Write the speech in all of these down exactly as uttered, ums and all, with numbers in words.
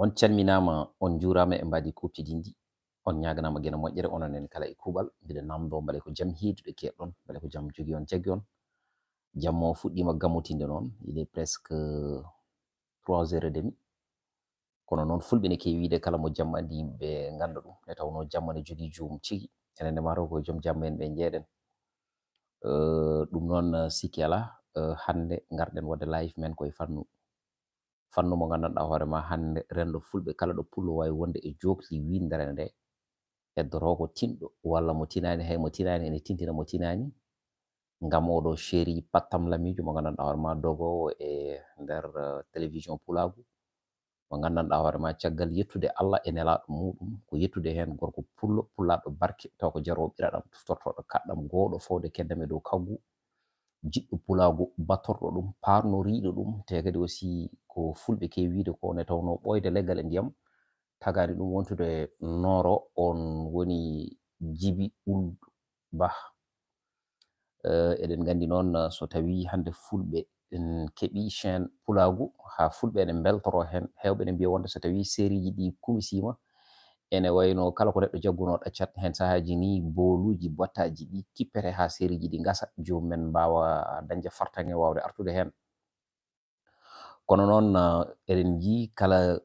On calminaama, on njuuraama e mbaadi kuuɓtidinndi. On ñaaganaama geno moƴƴere, onon en kala e kuuɓal. Mbiɗa namdoo mbele ko jam heeduɗo keeɗon, mbele ko jam jogi on, jaggi on. Jamma o fuɗɗiima gammotinde noon, il est presque trois heures et demie. Kono noon, fulɓe ne keewi wiide kala mo jamma anndi, yimɓe ngannda ɗum. Nde tawnoo jamma ne jogii joomum tigi. Enen ne maa taw ko joom jamma en ɓe njeeɗen. Eh, ɗum noon, eh, sikki alaa, eh, hannde ngarɗen waɗde live men koye fannu. Fannu mo nganndanɗaa hoore maa hannde renndo fulɓe kala ɗo pullo waawi wonde e jookli winndere nde. Heddotoo ko tinɗo walla mo tinaani, hay mo tinaani ene tintina mo tinaani. Ngam oɗo série Pattam Lamiijo mo nganndanɗaa hoore maa dogoowo e nder, eh, télévision pulaagu. Mo nganndanɗaa hoore maa caggal yettude Allah e nelaaɗo muuɗum, ko yettude heen gorko pullo, pullaaɗo barke, taw ko jaroowo ɓiraɗam, tuftortooɗo kaɗɗam, goowɗo fawde keddam e dow kaggu, jiɗɗo pulaagu, batorɗo ɗum, paarnoriiɗo ɗum, te kadi aussi ko fulɓe keewi wiide ko nde tawnoo ɓooyde leggal e ndiyam, tagaani ɗum wontude nooro, on woni Jibi Ould Bah. Eh, eɗen nganndi noon, eh, so tawii hannde fulɓe en keɓii chaîne pulaagu, haa fulɓe ene mbeltoroo heen, heewɓe ene mbiya wonde so tawii sériiji ɗi kumisiima, ene wayno kala ko neɗɗo jaggunoo ɗaccat heen. Sahaaji nii, booluuji, bottaaji ɗi kippete haa sériiji ɗi ngasa, joomum en mbaawa dañde fartaŋŋe waawde artude heen. Kono noon, eh, eɗen njii kala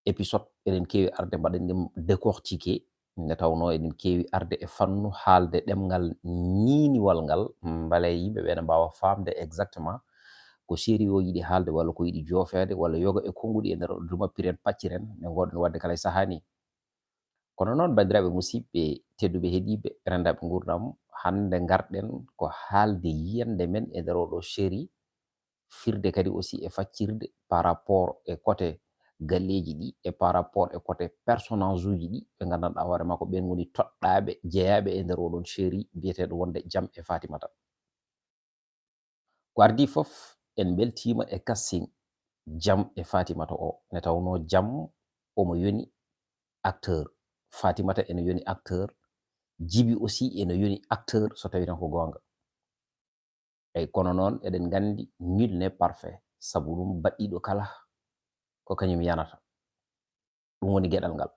épisode eɗen keewi arde mbaɗen ɗum décortiquer, nde tawnoo eɗen keewi arde e fannu haalde ɗemngal ñiiniwal ngal, mbele yimɓe ɓe ne mbaawa faamde exactement ko série o yiɗi haalde, walla ko yiɗi joofeede, walla yoga e konnguɗi e nder o duma piren pacciren, nde ngoɗen waɗde kala e sahaa nii. Kono noon, banndiraaɓe musidɓe tedduɓe heɗiiɓe renndaaɓe nguurndam, hannde ngarɗen ko haalde yiyannde men e nder oɗo série, firde kadi aussi e faccirde par rapport e côté galleeji ɗi e par rapport e côté personnage uji ɗi ɓe nganndanɗaa hoore maa ko ɓeen ngoni toɗɗaaɓe jeyaaɓe e nder oɗon série biyeteeɗo wonde Jam e Fatimata. Ko ardii fof, en mbeltiima e casting Jam e Fatimata o. Nde tawnoo Jam omo yoni acteur, Fatimata ene yoni acteur, Jibi aussi ene yoni acteur, so tawii tan ko goonga. Eyi, kono noon eɗen nganndi nul n'est parfait, sabu ɗum baɗɗiiɗo kala ko kañum yanata. Ɗum woni geɗal ngal.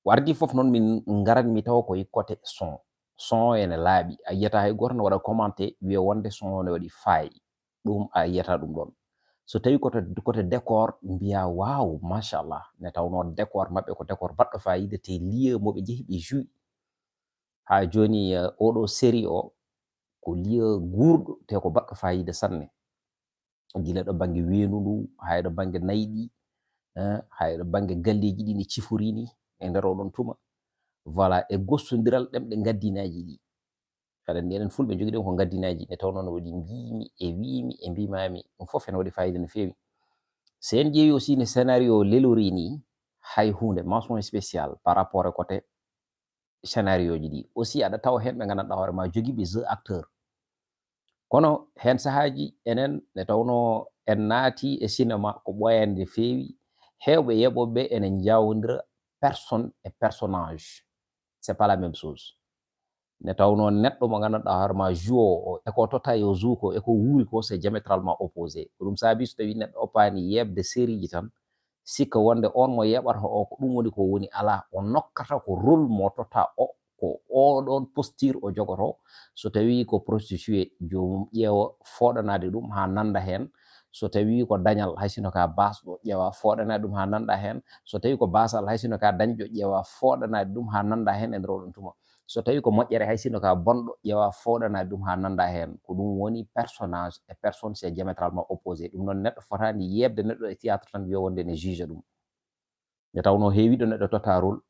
Ko ardii fof noon, min ngaran mi tawa koye côté son. Son o ene laaɓi. A yiyata hay gooto ne waɗa commenté wiya wonde son o ne waɗi faayi. Ɗum a yiyata ɗum ɗoon. So tawii côté, côté décor, mbiya waaw, machallah. Nde tawnoo décor maɓɓe ko décor baɗɗo faayiida, te lieu mo ɓe njehi ɓe joué. Haa jooni, eh, oɗo série o ko lieu guurɗo, te ko baɗɗo faayiida sanne. Gila ɗo bannge weendu ndu, haa e ɗo bannge nayi ɗi, eh, haa e ɗo bannge galleeji ɗi ne ciforii ni e nder oɗon tuma. Voilà, e gostondiral ɗemɗe ngaddinaaji ɗi. Aɗa anndi enen fulɓe njogiɗen ko ngaddinaaji, nde tawnoo no waɗi mbiimi e wiimi e mbiimaami, ɗum fof ene waɗi faayiida no feewi. So en ƴeewi aussi no scénario o lelorii ni, hay huunde, mention spéciale par rapport e côté scénario ji ɗi. Aussi aɗa tawa heen ɓe nganndanɗaa hoore maa jogiiɓe jeu acteur. Kono heen sahaaji enen nde tawnoo en naati e cinéma ko ɓooyaani no feewi, heewɓe yeɓooɓe ɓe ene njaawondira personne e personnage. C'est pas la même chose. Nde tawnoo neɗɗo mo nganndanɗaa hoore maa joué o, e ko totta yo joué ko, e ko wuuri ko, c'est diamétralement opposé. Ko ɗum saabi so tawii neɗɗo oppaani yeeɓde série ji tan, sikka wonde on mo yeɓata o ko ɗum woni ko woni, alaa, o nokkata ko rôle mo totta o, ko oɗon posture o jogoto. So tawii ko prostitué, joomum ƴeewa fooɗanaade ɗum haa nannda heen. So tawii ko dañal, hay sino ka baasɗo, ƴeewa fooɗanaade ɗum haa nannda heen. So tawii ko baasal, hay sino ka dañɗo, ƴeewa fooɗanaade ɗum haa nannda heen e nder oɗon tuma. So tawii ko moƴƴere, hay sino ka bonɗo, ƴeewa fooɗanaade ɗum haa nannda heen. Ko ɗum woni personnage et personne, c'est diamétralement opposé. Ɗum noon, neɗɗo fotaani yeeɓde neɗɗo e théâtre tan wiya wonde ne juge ɗum. Nde tawnoo heewiiɗo neɗɗo totta rôle,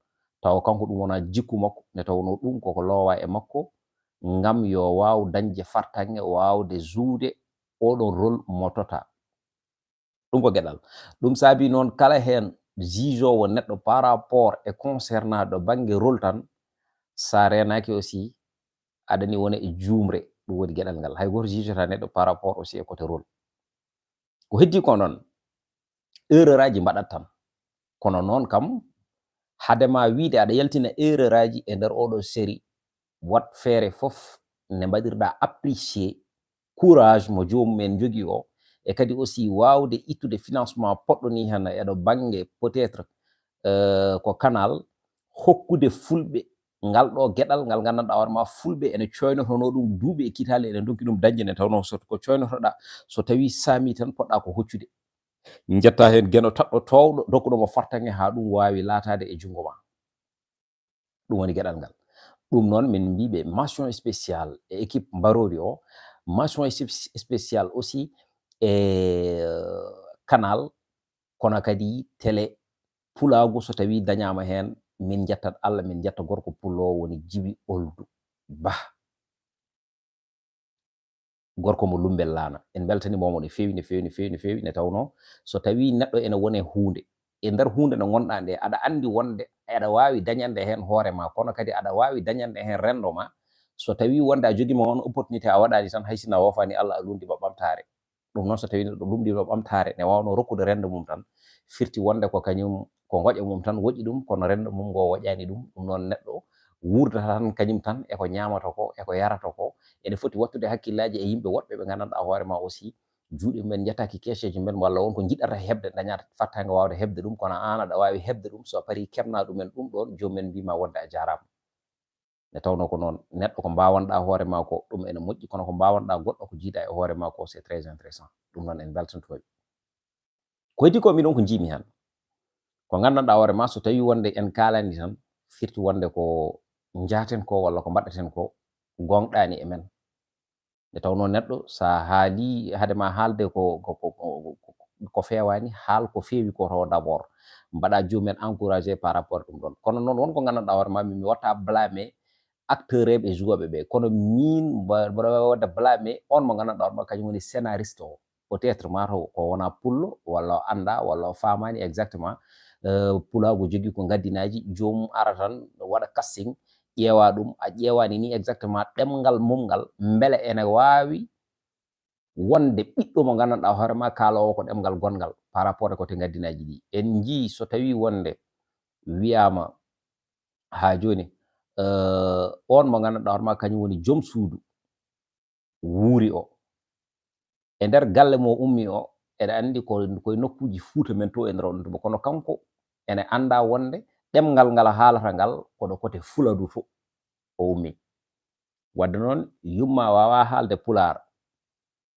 tawa kanko ɗum wonaa jikku makko, nde tawnoo ɗum koko loowaa e makko, ngam yo waaw dañde fartaŋŋe, waawde joué de oɗon rôle mo totta. Ɗum ko geɗal. Ɗum saabi noon kala heen jugoowo neɗɗo par rapport e concernant ɗo bannge rôle tan, so a reenaaki aussi, aɗa ni wona e juumre, ɗum woni geɗal ngal. Hay gooto jugetaa neɗɗo par rapport aussi e côté rôle. Ko heddii ko noon, erreur aji mbaɗat tan. Kono noon kam, hade ma wiide aɗa yaltina erreur aji e nder oɗo série, waɗ feere fof nde mbaɗirɗa apprécier courage mo joomum en jogii o, e kadi aussi waawde ittude financement poɗɗo ni heen eɗo bannge peut-être, euh, ko canal, hokkude fulɓe ngal ɗo geɗal ngal nganndanɗaa hoore ma fulɓe ene coynotonoo ɗum duuɓi e kitaale, ene ndonki ɗum dañde nde tawnoo so ko coynotoɗaa, so tawii saami tan poɗɗaa ko hoccude. Njetta heen geno taɗɗo toowɗo, dokkuɗo mo fartaŋŋe haa ɗum waawi laataade e junngo ma. Ɗum woni geɗal ngal. Ɗum noon, min mbiiɓe mention spéciale e équipe mbaroori o, mention spé-, spéciale aussi e, euh, canal, kono kadi télé pulaagu, so tawii dañaama heen, min njettat Allah, min njetta gorko pullo o woni Jibi Oldu Bah. Gorko mo Lumbel Laana. En mbeltaniima mo no feewi, no feewi, no feewi, no feewi, nde tawnoo so tawii neɗɗo ene woni e huunde, e nder huunde nde ngonɗaa nde, aɗa anndi wonde aɗa waawi dañande heen hoore ma, kono kadi aɗa waawi dañande heen renndo ma. So tawii wonde a jogiima oon opportunité, a waɗaani tan, hay sinno a woofaani Allah, a luundi ma ɓamtaare. Ɗum noon, so tawii neɗɗo lumndiima ɓamtaare, ne waawnoo rokkude renndo mum tan, firti wonde ko kañum, ko ngoƴa mum tan woƴi ɗum, kono renndo mum ngo woƴaani ɗum. Ɗum noon, neɗɗo wuurdata tan kañum tan e ko ñaamata ko, e ko yarata ko. Ene foti waɗtude hakkillaaji e yimɓe woɗɓe ɓe nganndanɗaa hoore ma aussi, juuɗe mumen njataaki keeceeje mumen, walla won ko njiɗata heɓde, dañaata fartaŋŋe waawde heɓde ɗum, kono aan aɗa waawi heɓde ɗum. So a parii keɓnaa ɗumen ɗum ɗoon, joomum en mbii ma wonde a jaaraama. Nde tawnoo ko noon, neɗɗo ko mbaawanɗaa hoore ma ko, ɗum ene moƴƴi, kono ko mbaawanɗaa goɗɗo ko jiidaa e hoore ma ko, c'est très intéressant. Ɗum noon en mbeltanto ɓe. Ko heddi ko, mbiɗon ko njiimi heen. Ko nganndanɗaa hoore ma, so tawii wonde en kaalani tan, firti wonde ko njaaten ko walla ko mbaɗaten ko, gooŋɗaani e men. Nde tawnoo neɗɗo, so a haalii, hade ma haalde ko, ko, ko, ko, ko, ko feewaani, haal ko feewi ko to d'abord. Mbaɗa joomum en encouragé par rapport e ɗum ɗoon. Kono noon, won ko nganndanɗaa hoore ma, min mi watta blâmer acteur ɓe, joueur ɓe ɓe. Kono miin, mba-, mbaɗa waawi waɗde blâmer on mo nganndanɗaa hoore ma, kañum woni scénariste o. Peut-être maa taw ko wona pullo, walla o anndaa, walla o faamaani exactement, euh, pulaagu jogii ko ngaddinaaji, joomum ara tan waɗa casting, ƴeewa ɗum, a ƴeewaani ni exactement ɗemngal mum ngal, mbele ene waawi wonde ɓiɗɗo mo nganndanɗaa hoore ma kaaloowo ko ɗemngal gonngal par rapport e ko te ngaddinaaji ɗi. En njii so tawii wonde wiyaama haa jooni, euh, on mo nganndanɗaa hoore ma kañum woni joom suudu wuuri o. E nder galle mo ummi o, eɗa anndi ko, ko e nokkuuji Fuuta men to e nder oɗon tuma, kono kanko ene anndaa wonde ɗemngal ngal haalata ngal ko ɗo kote Fuladu to o ummi. Wadde noon, yumma waawaa haalde pulaar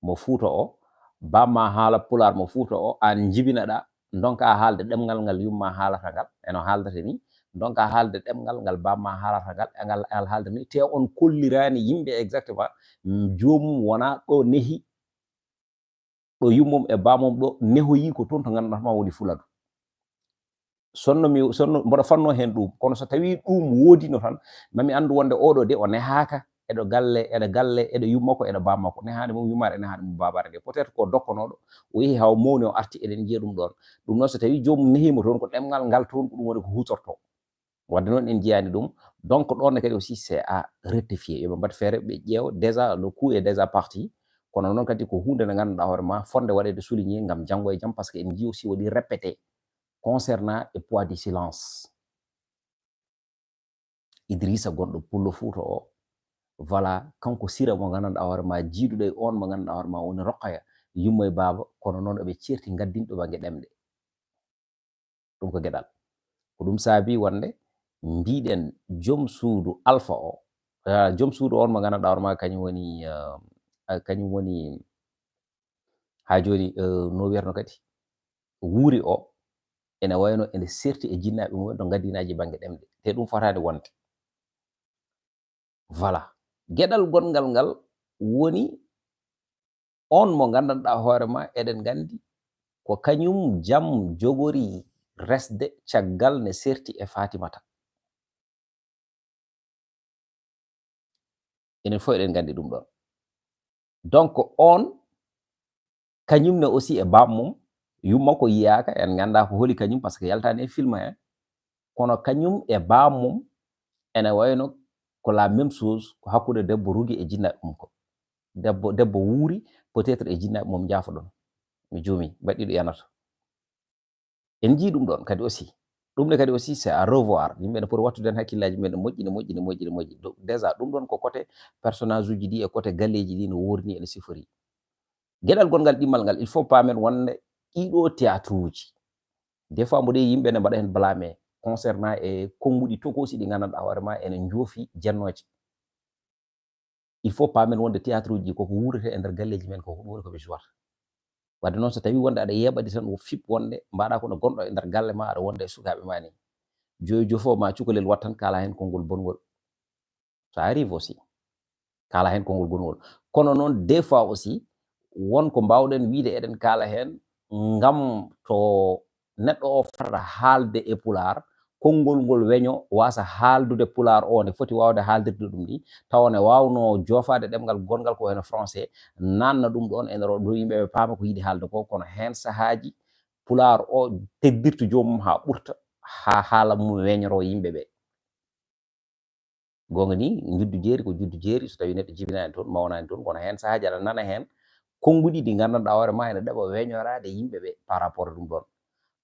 mo Fuuta o, bamma haala pulaar mo Fuuta o, aan njibinaɗaa, ndonkaa haalde ɗemngal ngal yumma haalata ngal, eno haaldata ni, ndonkaa haalde ɗemngal ngal bamma haalata ngal, e ngal, ngal haalda ni, te on kolliraani yimɓe exactement, mm, joomum wonaa ɗo nehi, ɗo yummum e bamum ɗo nehoyi ko toon to nganndanɗaa ma woni Fuladu. Sonno mi, sonno mboɗo fannoo heen ɗum, kono so tawii ɗum woodino tan, ma mi anndu wonde oɗo de o nehaaka, eɗo galle, eɗo galle, eɗo yumma ko, eɗo bamma ko, nehaani mum yummaare, nehaani mum babaare de. Peut-être ko dokkonooɗo, o yehi haa o mawni, o arti, eɗen njiya ɗum ɗoon. Ɗum noon, so tawii joomum nehiima toon, ko ɗemngal ngal toon, ko ɗum woni ko huutortoo. Wadde noon en njiyaani ɗum. Donc, ɗoon ne kadi aussi, c'est à rectifier. Yo ɓe mbaɗ feere, ɓe ƴeewa. Déjà, le coup est déjà parti. Kono noon kadi ko huunde nde nganndanɗaa hoore ma, fotnde waɗeede souligné ngam janngo e jam, parce que en njii aussi waɗi répété concernant e poids du silence. Idrissa gonɗo Pullo Fuuta o, voilà, kanko sira mo nganndanɗaa hoore ma, jiiduɗo e on mo nganndanɗaa hoore ma woni Rokhaya, yumma e baaba, kono noon eɓe ceerti ngaddinɗo bannge ɗemɗe. Ɗum ko geɗal. Ko ɗum saabi wonde mbiɗen joom suudu Alpha o, ah, joom suudu on mo nganndanɗaa hoore ma kañum woni, ah, ah, kañum woni haa jooni, eh, no wiyatnoo kadi, wuuri o, ene wayno ene serti e jinnaaɓe mum en to ngaddinaaji bannge ɗemɗe. Te ɗum fotaani wonde. Voilà. Geɗal gonngal ngal woni on mo nganndanɗaa hoore ma, eɗen nganndi ko kañum jam jogori resde caggal ne serti e Fatimata. Enen fof eɗen nganndi ɗum ɗon. Donc, on, kañum ne aussi e baaba mum, yumma ko yiyaaka, en nganndaa ko holi kañum, parce que yaltaani e film he. Kono kañum e baaba mum, ene wayno ko la même chose, ko hakkunde debbo rugi e jinnaaɓe mum ko. Debbo, debbo wuuri, peut-être e jinnaaɓe mum, njaafoɗon. Mi juumi, mbaɗɗiiɗo yanata. En njii ɗum ɗon kadi aussi. Ɗum ne kadi aussi, c'est à revoir. Yimɓe ne poti wattude heen hakkillaaji mumen, ne moƴƴi, ne moƴƴi, ne moƴƴi, ne moƴƴi. Donc, déjà, ɗum ɗon ko côté personnage uji ɗi e côté galleeji ɗi no wuurni, ene sifori. Geɗal gongal ɗimmal ngal, il faut paamen wonde ɗiɗo théâtre uji, des fois mboɗo yimɓe ne mbaɗa heen blâme concernant e konnguɗi tokoosi ɗi nganndanɗaa hoore ma ene njoofi jennooje. Il faut paamen wonde théâtre uji koko wuurete e nder galleeji men, koko ɗum woni ko ɓe jouata. Wadde noon, so tawi wonde aɗa yeeɓadi tan, o fip wonde mbaɗa kono gonɗo e nder galle ma, aɗa wonde e sukaaɓe ma ni, joyo jofo ma cukalel wat tan kaala heen konngol bongol. Ça arrive aussi. Kaala heen konngol bongol. Kono noon, des fois aussi, won ko mbaawɗen wiyde eɗen kaala heen ngam to neɗɗo o fotata haalde e pulaar, konngol ngol weño, waasa haaldude pulaar o nde foti waawde haaldirde ɗum ni, tawa ne waawnoo joofaade ɗemngal gonngal ko wayno français, naatna ɗum ɗoon e nder o ɗo yimɓe ɓe paama ko yiɗi haalde ko, kono heen sahaaji pulaar o teddirta joomum haa ɓurta, haa haala mum weñoroo yimɓe ɓe. Goonga ni, njuddu jeeri ko njuddu jeeri, so tawi neɗɗo jibinaani toon, mawnaani toon, kono heen sahaaji aɗa nana heen konnguɗi ɗi nganndanɗaa hoore ma ene ɗeɓa weñoraade yimɓe ɓe par rapport e ɗum ɗoon.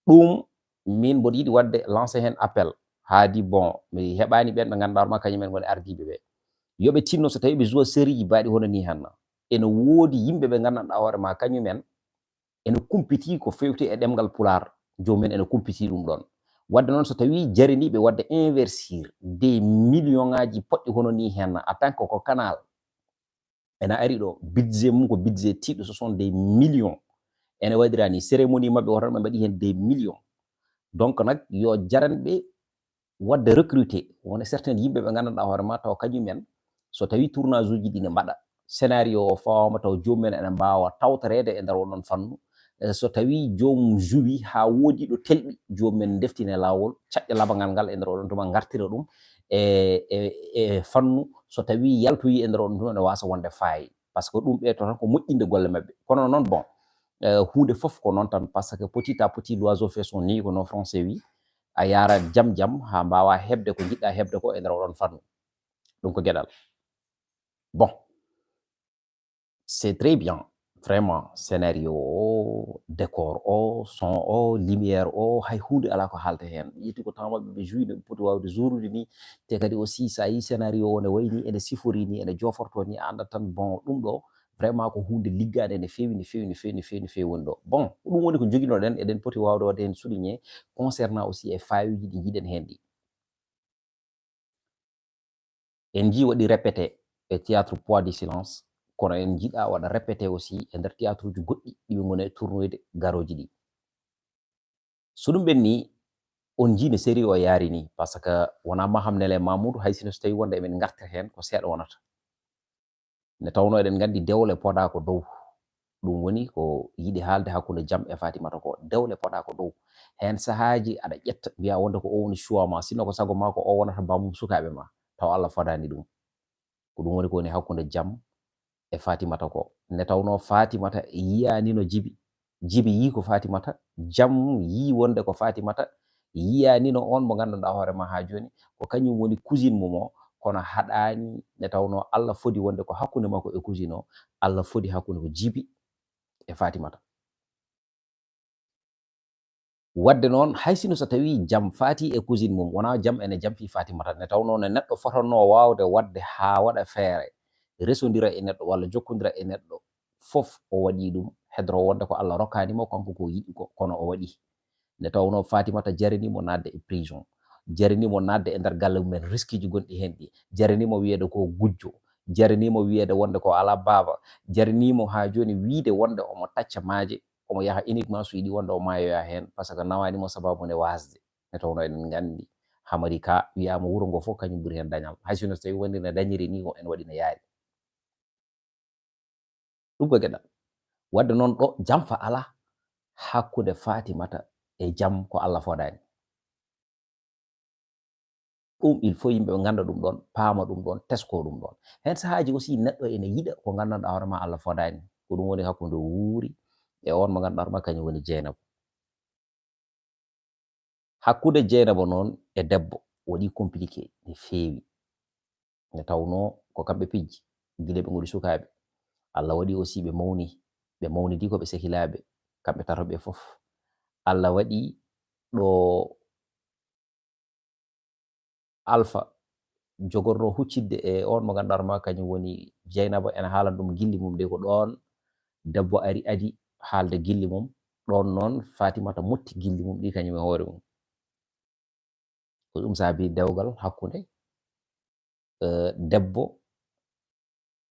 Ɗum, min mboɗo yiɗi waɗde lancé heen appel, haadi bon, mi heɓaani ɓeen ɓe nganndanɗaa hoore ma kañum en ngoni ardiiɓe ɓe. Yo ɓe tinno so tawi ɓe joua série ji mbaɗi hono ni heen. Ene woodi yimɓe ɓe nganndanɗaa hoore ma kañum en ene kumpiti ko fewti e ɗemngal pulaar, joomum en ene kumpiti ɗum ɗoon. Wadde noon, so tawi jaraniiɓe waɗde investir des millions ŋaaji poɗɗi hono ni heen, en tant que ko canal, ene ari ɗo, budget mum ko budget tiiɗo, ce sont des millions. Ene waɗira ni cérémonie maɓɓe o tan ɓe mbaɗi heen des millions. Donc nak, yo jaranɓe waɗde recruter won e certains yimɓe ɓe nganndanɗaa hoore ma taw kañum en, so tawi tournage uji ɗi ne mbaɗa, scénario o fawama taw joomum en ene mbaawa tawtoreede e nder oɗon fannu. Eh, so tawi joomum juwi haa woodi ɗo telɓi, joomum en ndeftine laawol, caɗɗe labangal ngal e nder oɗon tuma ngartira ɗum e, e, e fannu, so tawi yaltoyi e nder oɗon tuma ene waasa wonde faayi. Par ce que ɗum ɓeyto tan ko moƴƴinde golle maɓɓe. Kono noon, bon, eh, huunde fof ko noon tan, par ce que petit à petit, l'oiseau fait son nid, ko no français wi, a yaara jam jam haa mbaawa heɓde ko njiɗɗa heɓde ko e nder oɗon fannu. Ɗum ko geɗal. Bon, c'est très bien, vraiment, scénario o, décor o, son o, lumière o, hay huunde alaa ko haalta heen. Ƴetti ko temps maɓɓe ɓe joué, no ɓe poti waawde jourude ni. Te kadi aussi, so a yii scénario o ne wayi ni, ene sifori ni, ene joforto ni, a anndat tan, bon, ɗum ɗo, vraiment ko huunde liggaande no feewi, no feewi, no feewi, no feewi, no feewi woni ɗo. Bon, ko ɗum woni ko njoginoɗen, eɗen poti waawde waɗde heen souligné concernant aussi e faayuuji ɗi njiɗen heen ɗi. En njii waɗi répété e théâtre Poids du Silence, kono en njiɗa waɗa répété aussi e nder théâtre uji goɗɗi ɗi ɓe ngoni e tournoyde garooji ɗi. So ɗum ɓenni, on njii no série o yaari ni, par ce que wonaa Maham Nele Mamoudou, hay sino so tawi wonde emin ngarta heen, ko seeɗa wonata. Nde tawnoo eɗen nganndi dewle podaa ko dow. Ɗum woni ko yiɗi haalde hakkunde Jam e Fatimata ko. Dewle podaa ko dow. Heen sahaaji aɗa ƴetta, mbiya wonde ko o woni choix ma, sino ko sago ma ko o wonata bammum sukaaɓe ma, taw Allah fodaani ɗum. Ko ɗum woni ko woni hakkunde Jam e Fatimata ko. Nde tawnoo Fatimata yiyaanino Jibi. Jibi yii ko Fatimata, Jam yii wonde ko Fatimata, yiyaanino on mo nganndanɗaa hoore ma haa jooni, ko kañum woni cousine mum o, kono haɗaani nde tawnoo Allah fodi wonde ko hakkunde makko e cousine o, Allah fodi hakkunde ko Jibi e Fatimata. Wadde noon, hay sino so tawii Jam faati e cousine mum, wonaa Jam ene jam fii Fatimata, nde tawnoo ne neɗɗo fotannoo waawde waɗde haa waɗa feere, resondira e neɗɗo walla jokkondira e neɗɗo, fof o waɗii ɗum, hedoro wonde ko Allah rokkaani mo, kanko ko yiɗi ko, kono o waɗii. Nde tawnoo Fatimata jaranii mo naatde e prison, jaranii mo naatde e nder galle mum en, riskiiji gonɗi heen ɗi, jaranii mo wiyeede ko gujjo, jaranii mo wiyeede wonde ko alaa baaba, jaranii mo haa jooni wiyde wonde omo tacca maaje, omo yaha uniquement so yiɗi wonde o maayoya heen, par ce que nawaani mo sababu nde waasde. Nde tawnoo eɗen nganndi Hamari ka wiyaama wuro ngoo fof kañum ɓuri heen dañal. Hay sinno so tawii wonde ne dañiri nii, ko ene waɗi ne yaari. Ɗum ko geɗal. Wadde noon ɗo jamfa alaa hakkunde Fatimata e Jam ko Allah fodaani. Ɗum il faut yimɓe ɓe ngannda ɗum ɗoon, paama ɗum ɗoon, tesko ɗum ɗoon. Heen sahaaji aussi neɗɗo ene yiɗa ko nganndanɗaa hoore ma Allah fodaani. Ko ɗum woni hakkunde wuuri e on mo nganndanɗaa hoore ma kañum woni Jeynaba. Hakkunde Jeynaba noon e debbo waɗi compliqué, no feewi. Nde tawnoo ko kamɓe pijji, gila ɓe ngoni sukaaɓe. Allah waɗi aussi ɓe mawni, ɓe mawnidi ko ɓe sehilaaɓe, kamɓe tato ɓe fof. Allah waɗi ɗo Alfa jogorno huccitde e on mo ngannduɗaa hoore ma kañum woni Jeynaba, ene haalan ɗum gilli mum ɗe ko ɗoon Debbo ari adi haalde gilli mum, ɗoon noon Fatimata motti gilli mum ɗi kañum e hoore mum. Ko ɗum saabi dewgal hakkunde eh, debbo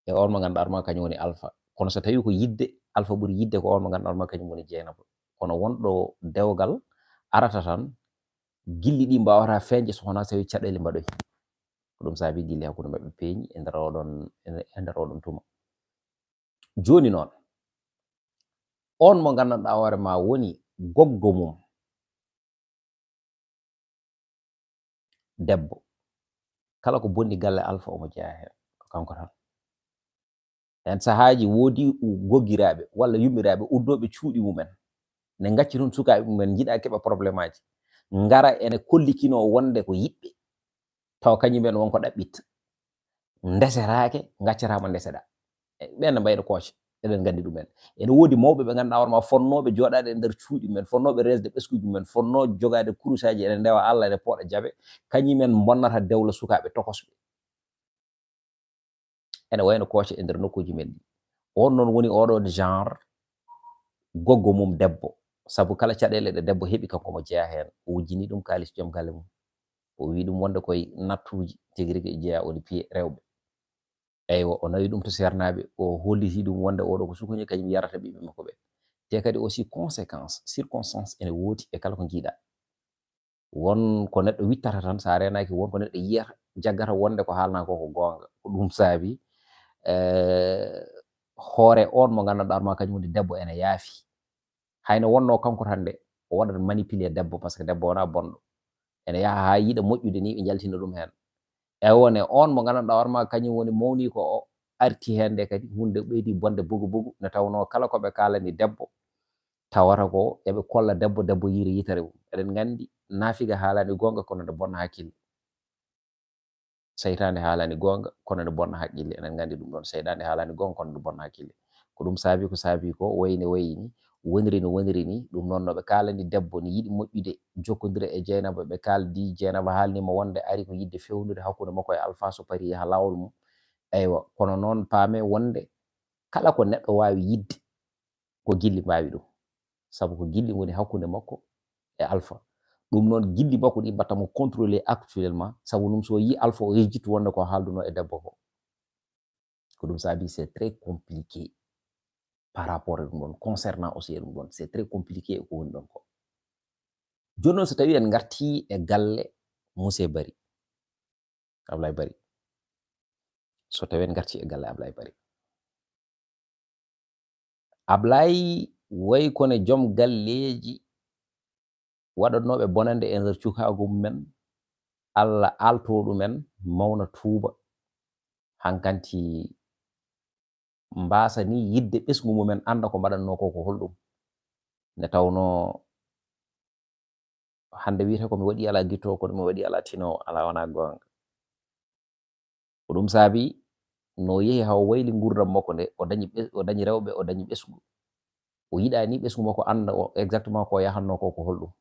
e on mo ngannduɗaa ma kañum woni alfa. Kono so tawii ko yidde, alfa ɓuri yidde ko on mo ngannduɗaa ma kañum woni jeenaba. Kono wonɗo dewgal arata tan, gilli ɗi mbaawata feeñde so wonaa so tawii caɗeele mbaɗoyi. Ko ɗum saabi gilli hakkunde maɓɓe peeñi e nder oɗon, e nder oɗon tuma. Jooni noon, on mo nganndanɗaa hoore ma woni goggo mum, debbo, kala ko bonni galle alfa omo jeyaa heen, ko kanko tan. Heen sahaaji woodi goggiraaɓe walla yummiraaɓe uddooɓe cuuɗi mumen, ne ngacci toon sukaaɓe mumen, njiɗa keɓa problémaaji, ngara ene kollikinoo wonde ko yiɓɓe, tawa kañum en won ko ɗaɓɓitta. Ndesetaake, ngaccataama ndeseɗaa. E ɓeen ne mbayno kooce, eɗen nganndi ɗum en. Ene woodi mawɓe ɓe ngannduɗaa hoore ma fonnooɓe jooɗaade e nder cuuɗi mumen, fonnooɓe resde ɓeskuuji mumen, fonnoo jogaade kurusaaji, ene ndewa Alla, ene pooɗa jaɓe, kañum en mbonnata dewla sukaaɓe tokosɓe. Ene wayno kooce e nder nokkuuji men ɗi. On noon woni oɗo genre goggo mum debbo, sabu kala caɗeele ɗe debbo heɓi kanko mo jeyaa heen, o wujjini ɗum kaalis joom galle mum. O wii ɗum wonde koye nattuuji tigi rigi jeyaa woni piye rewɓe. Eywa, o nawi ɗum to seernaaɓe, o holliti ɗum wonde oɗo ko sukuñe kañum yarata ɓiɓɓe makko ɓe. Te kadi aussi conséquence, circonstance ene woodi e kala ko njiiɗa. Won ko neɗɗo wittata tan, so a reenaaki, won ko neɗɗo yiyata, jaggata wonde ko haalnaa ko ko goonga. Ko ɗum saabi, eh, hoore on mo nganndanɗaa ma kañum woni debbo ene yaafi. Hayno wonno kanko tan de, o waɗat manipuler debbo, par ce que debbo wonaa bonɗo. Ene yaha haa yiɗa moƴƴude ni, ɓe njaltina ɗum heen. E wone on mo nganndanɗaa hoore ma kañum woni mawni ko o arti heen nde kadi, huunde ɓeydi bonde bogu bogu, nde tawnoo kala ko ɓe kaalani debbo, tawata ko eɓe kolla debbo, debbo yiira yitere mum. Eɗen nganndi naafiga haalaani goonga kono nde bonna hakkille. Seytaande haalaani goonga kono nde bonna hakkille. Eɗen nganndi ɗum ɗoon, seytaande haalaani goonga kono nde bonna hakkille. Ko ɗum saabi, ko saabi ko wayne wayni, woniri no woniri ni, ɗum noon no ɓe kaalani debbo ni yiɗi moƴƴude, jokkondira e Jeynaba, ɓe kaaldi, Jeynaba haalni mo wonde ari ko yiɗde fewnude hakkunde makko e Alfa so parii yaha laawol mum. Eywa, kono noon paame wonde kala ko neɗɗo waawi yiɗde, ko gilli mbaawi ɗum. Sabu ko gilli ngoni hakkunde makko e Alfa. Ɗum noon gilli makko ɗi mbaɗta mo contrôler actuellement, sabu ɗum so yii Alfa o yejjittu wonde ko haaldunoo e debbo ko. Ko ɗum saabi c'est très compliqué par rapport e ɗum ɗoon, concernant aussi e ɗum ɗoon, c'est très compliqué e ko woni ɗoon ko. Jooni noon so tawii en ngartii e galle Muse Bari, Ablaye Bari. So tawii en ngartii e galle Ablaye Bari. Ablaye wayi kono joom galleeji waɗatnooɓe bonannde e nder cukaagu mumen, Alla aaltoo ɗumen, mawna tuuba. Hankanti mbaasa ni yiɗde ɓesngu mumen annda ko mbaɗatnoo ko, ko holɗum. Nde tawnoo hannde wiyata ko mi waɗi alaa gittoowo, kono mi waɗi alaa tinoowo, alaa wonaa goonga. Ko ɗum saabi no yehi haa o wayli nguurndam makko nde, o dañi ɓe-, o dañi rewɓe, o dañi ɓesngu. O yiɗaa ni ɓesngu makko annda o exactement ko yahannoo ko, ko holɗum.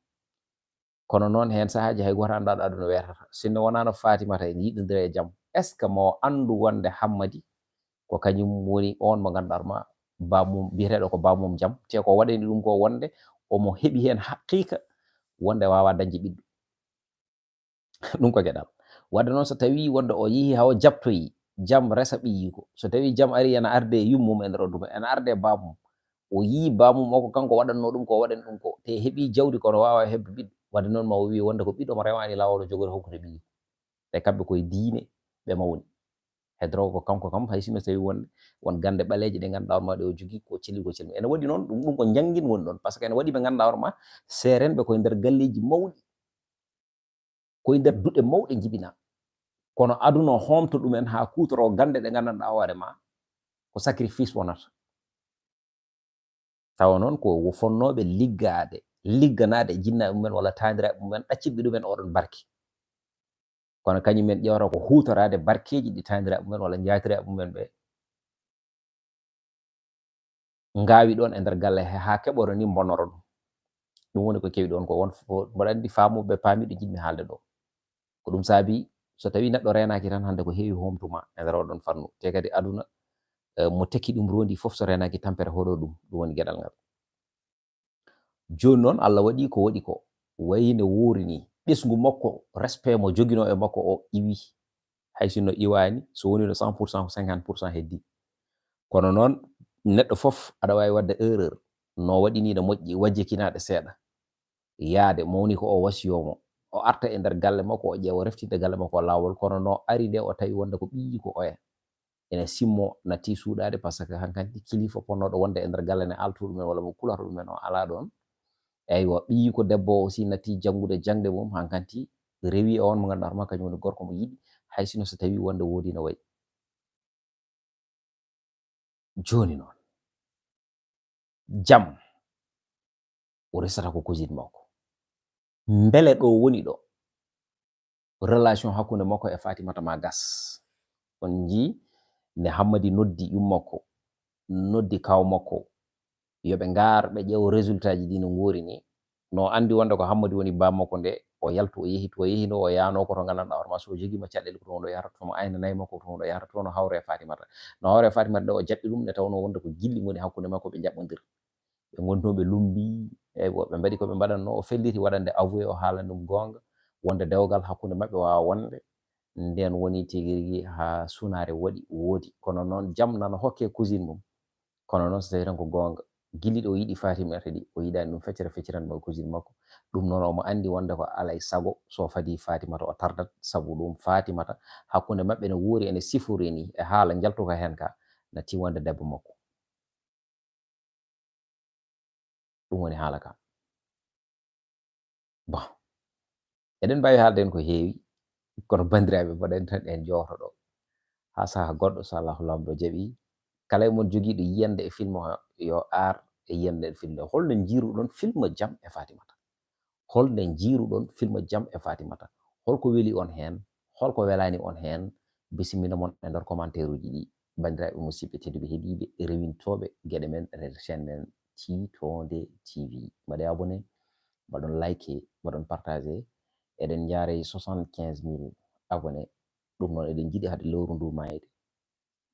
Kono noon heen sahaaji hay gooto anndaa ɗo aduna weetata. Sinno wonaa no Fatimata en yiɗondira e jam. Est-ce que mo anndu wonde Hammadi ko kañum woni on mo ngannduɗaa ma baamum, biyeteeɗo ko baamum jam? Te ko waɗani ɗum ko wonde omo heɓi heen haqiiqa wonde waawaa dañde ɓiɗɗo. Ɗum ko geɗal. Wadde noon so tawii wonde o yehii haa o jaɓtoyi jam resa ɓiyiiko, so tawii jam arii ena arde e yummum e nder o duma, ena arde e baamum, o yii baamum o ko kanko waɗatnoo ɗum ko, o waɗani ɗum ko, te heɓii jawdi kono waawaa heɓde ɓiɗɗo. Wadde noon ma o wii wonde ko ɓiɗɗo mo rewaani laawol o jogori hokkude ɓiyiiko. Te kamɓe koye diine ɓe mawni. Hedoro ko kanko kam hay sinno so tawii wonde won gannde ɓaleeje ɗe ngannduɗaa hoore ma ɗe o jogii ko celli ko celli. Ene waɗi noon ɗum, ɗum ko njanngin woni ɗoon, par ce que ene waɗi ɓe ngannduɗaa hoore ma seerenɓe koye nder galleeji mawɗi. Koye nder duɗe mawɗe njibinaa. Kono aduna o hoomto ɗumen haa kuutoroo gannde ɗe nganndanɗaa hoore ma ko sacrifice wonata. Tawa noon ko wo fonnooɓe liggaade, ligganaade e jinnaaɓe mumen walla taaniraaɓe mumen, ɗaccitɓe ɗumen oɗon barke. Kono kañum en ƴeewata ko huutoraade barkeeji ɗi taaniraaɓe mumen walla njaatiraaɓe mumen ɓe ngaawi ɗoon e nder galle he, haa keɓoro ni mbonnoro ɗum. Ɗum woni ko kewi ɗoon ko won fof, mboɗo anndi faamuɓe paami ɗo njiɗmi haalde ɗo. Ko ɗum saabi so tawii neɗɗo reenaaki tan hannde ko heewi hoomtuma e nder oɗon fannu. Te kadi aduna, Eh, mo tekki ɗum rondi fof so renaaki tampere hoɗo ɗum, ɗum woni geɗal ngal. Jooni noon Allah waɗi ko waɗi ko, wayi no woori ni. Ɓesngu makko, respect mo joginoo e makko o iwi. Hay sinno iwaani, so woni no cent pour cent, ko cinquante pour cent heddi. Kono noon, neɗɗo fof aɗa waawi waɗde erreur. No waɗi ni no moƴƴi, wajje kinaaɗe seeɗa. Yaade, mawni ko o wasiyoo mo. O arta e nder galle makko, o ƴeewa reftinde galle makko laawol, kono no ari nde o tawi wonde ko ɓiyi ko oya. Ene simmo, natti suuɗaade, parce que hankanti kilifa ponnooɗo wonde e nder galle ne alto ɗumen walla mo kulata ɗumen o alaa ɗoon. Eywa, ɓiyi ko debbo o aussi natti janngude jaŋde mum, hankanti rewi e on mo ngannduɗaa hoore maa kañum woni gorko mo yiɗi, hay sino so tawi wonde woodi no wayi. Jooni noon, jam o resata ko cousine makko. Mbele ɗo woni ɗo, relation hakkunde makko e Fatimata ma gas. On njii nde Hammadi noddi yummakko, noddi kaw makko, yo ɓe ngar ɓe ƴeewa résultat ji ɗi no ngoori ni. No anndi wonde ko Hammadi woni baa makko nde, o yaltu, o yehi to, o yehi no, o yaano ko to nganndanɗaa hoore maa so o jogiima caɗeele ko to wonɗo yahata, to mo aynanay makko ko to wonɗo yahata, to no hawre e Fatimata. No hawre e Fatimata nde o jaɓɓi ɗum, nde tawnoo wonde ko giɗli ngoni hakkunde makko, ɓe njaɓɓondir. Ɓe ngontunoo ɓe lumbi, eywa, ɓe mbaɗi ko ɓe mbaɗatnoo, o felliti waɗande avoué, o haalani ɗum goonga, wonde dewgal hakkunde maɓɓe waawa wonde. Ndeen woni tigi rigi haa sunaare waɗi, woodi. Kono noon jam nana hokke cousine mum. Kono noon so tawii tan ko goonga, gilli ɗo o yiɗi Fatimata ɗi, o yiɗaani ɗum feccere fecciranma cousine makko. Ɗum noon omo anndi wonde ko alay sago so fadii Fatimata o tardat, sabu ɗum Fatimata hakkunde maɓɓe no woori ene sifori ni e haala njaltuka heen ka, natti wonde debbo makko. Ɗum woni haala ka. Bon, eɗen mbaawi haalde heen ko heewi, kono banndiraaɓe, mbaɗen tan en jooto ɗo. Haa sahaa goɗɗo, so Allahu Laamɗo jaɓi, kala e mon jogiiɗo yiyannde e film o, yo ar e yiyannde e film o. Holno njiiruɗon film Jam e Fatimata? Holno njiiruɗon film Jam e Fatimata? Holko weli on heen? Holko welaani on heen? Bisimilla mon e nder commentaire uji ɗi. Banndiraaɓe musidɓe tedduɓe heɗiiɓe, rewintooɓe geɗe men e nder chaîne men Tiitonde T V. Mbaɗee abonné, mbaɗon like, mbaɗon partagé. Eɗen njaaree soixante-quinze mille abonné. Ɗum noon eɗen njiɗi hade lewru ndu maayde,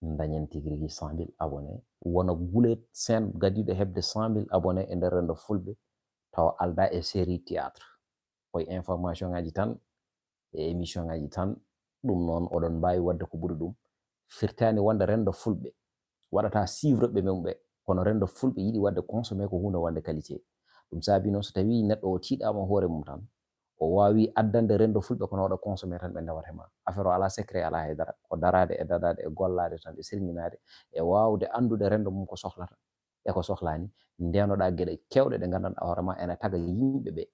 dañen tigi rigi cent mille abonné. Wona gulet chaîne gadiiɗo heɓde cent mille abonné e nder renndo fulɓe, tawa aldaa e série théâtre. Koye information ngaji tan, e émission ngaji tan. Ɗum noon, oɗon mbaawi waɗde ko ɓuri ɗum. Firtaani wonde renndo fulɓe waɗata suivre ɓe mum ɓe, kono renndo fulɓe yiɗi waɗde consommé ko huunde wonde qualité. Ɗum saabi noon, so tawii neɗɗo o tiiɗaama hoore mum tan, o waawi addande renndo fulɓe kono waɗa consommé tan ɓe ndewata ma. Affaire o alaa secret, alaa haydara. Ko daraade e daɗaade e gollaade tan e selminaade e waawde anndude renndo mum ko sohlata e ko sohlaani. Ndenoɗaa geɗe keewɗe ɗe nganndanɗaa hoore ma ene taga yimɓe ɓe